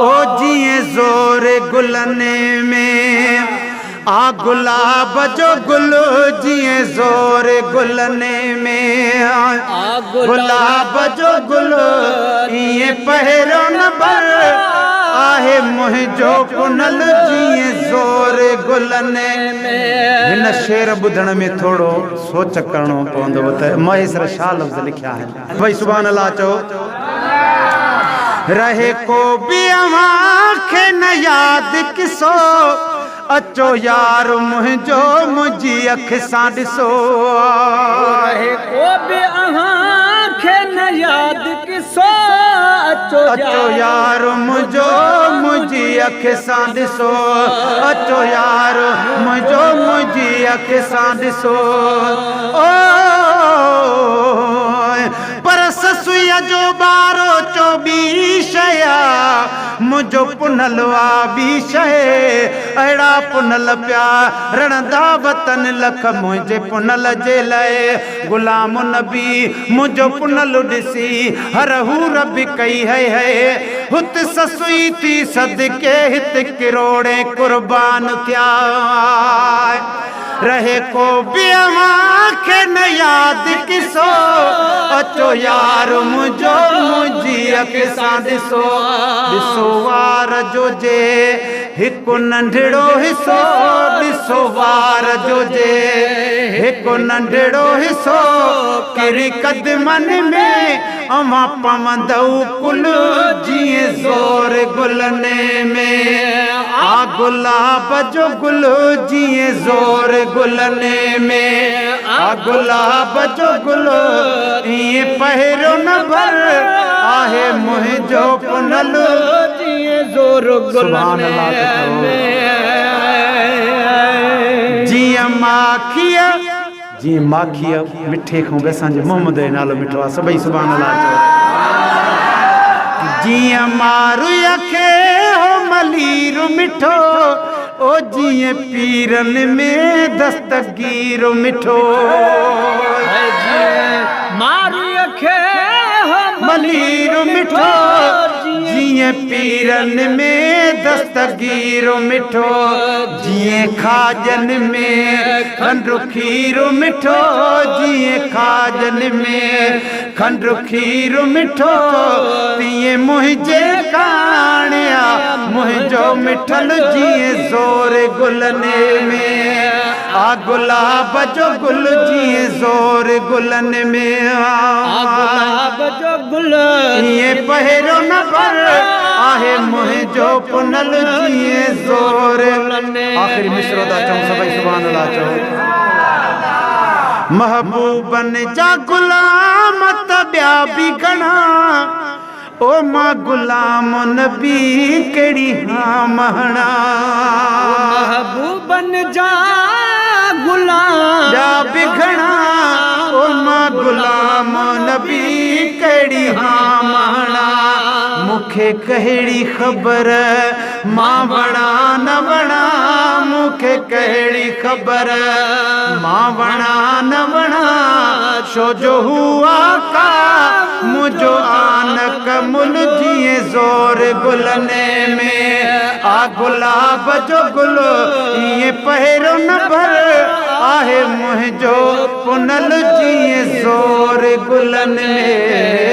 او جيئن زور گلن ۾، آ گلاب جو گل جيئن زور گلن ۾، گلاب جو گل ائين پهريون نمبر آهي منهنجو پنهل جيئن زور گلن ۾. هن شعر ٻڌڻ ۾ ٿورو سوچ ڪرڻو پوندو ته مهيسر شاهه لفظ لکيا آهن. ڀئي سبحان الله چئو. رهي ڪو به اوهان کي نه ياد قصو، اچو يار منهنجو منهنجي اک سان ڏسو. رهي ڪو به اوهان کي نه ياد قصو، اچو يار منهنجو منهنجي اک سان ڏسو، اچو يار منهنجو منهنجي اک سان ڏسو. او پر سسئيء جو ٻارو چوٻي شيء آ، منهنجو پنهل آ ٻي شيء. اهڙا پنهل پيا رڙندا وتن لک منهنجي پنهل جي لئه. غلام النبي منهنجو پنهل ڏسي هر حور به ڪئي هئي هئي. هت سسئي ٿي صدقي هت ڪروڙين قربان ٿيا. رهي ڪو به اوهان کي نه ياد قصو، اچو يار منهنجو منهنجي اک سان ڏسو. ڏسو وار جو جي هڪ ننڍڙو حصو، ڏسو وار جو جي هڪ ننڍڙو حصو، ڪري قدمن ۾ اوهان پوندؤ ڪل جيئن زور گلن ۾، آ گلاب جو گل جيئن زور گلن ۾، آ گلاب جو گل ائين پهريون نمبر آهي منهنجو پنهل جيئن زور گلن ۾. جيئن ماکيء. جيئن ماکيء مٺي کان به اسان جي محمد جو نالو مٺو آهي سڀئي سبحان الله چئو. جيئن ماروء کي هو ملير مٺو او جيئن پيرن ۾ دستگير مٺو. جيئن ماروء کي هو ملير مٺو جيئن پيرن ۾ دستگير مٺو. جيئن کاڄن ۾ کنڊ کير مٺو، جيئن کاڄن ۾ کنڊ کير مٺو، تيئن منهنجي ڪاڻيا منهنجو مٺل جيئن زور گلن ۾ آ گلاب جو گل جيئن زور گلن ۾ آ گلاب جو گل ائين پهريون نه پر آهي منهنجو پنهل جيئن زور. آخري مصرعو ٿا چئون سڀئي سبحان الله چئو. محبوبن جا غلام ته ٻيا به گهڻا، او مان غلام نبي ڪهڙي هام هڻان. محبوبن جا غلام ٻيا به گهڻا، او مان غلام نبي ڪهڙي هام هڻان. مون کي ڪهڙي خبر مان وڻان نه وڻان، مون کي ڪهڙي خبر مان وڻان نه وڻان، ڇو جو هو آقا منهنجو آنڪ مل جيئن زور گلن ۾ آ گلاب جو گل ائين پهريون نمبر آهي منهنجو پنهل جيئن زور گلن ۾.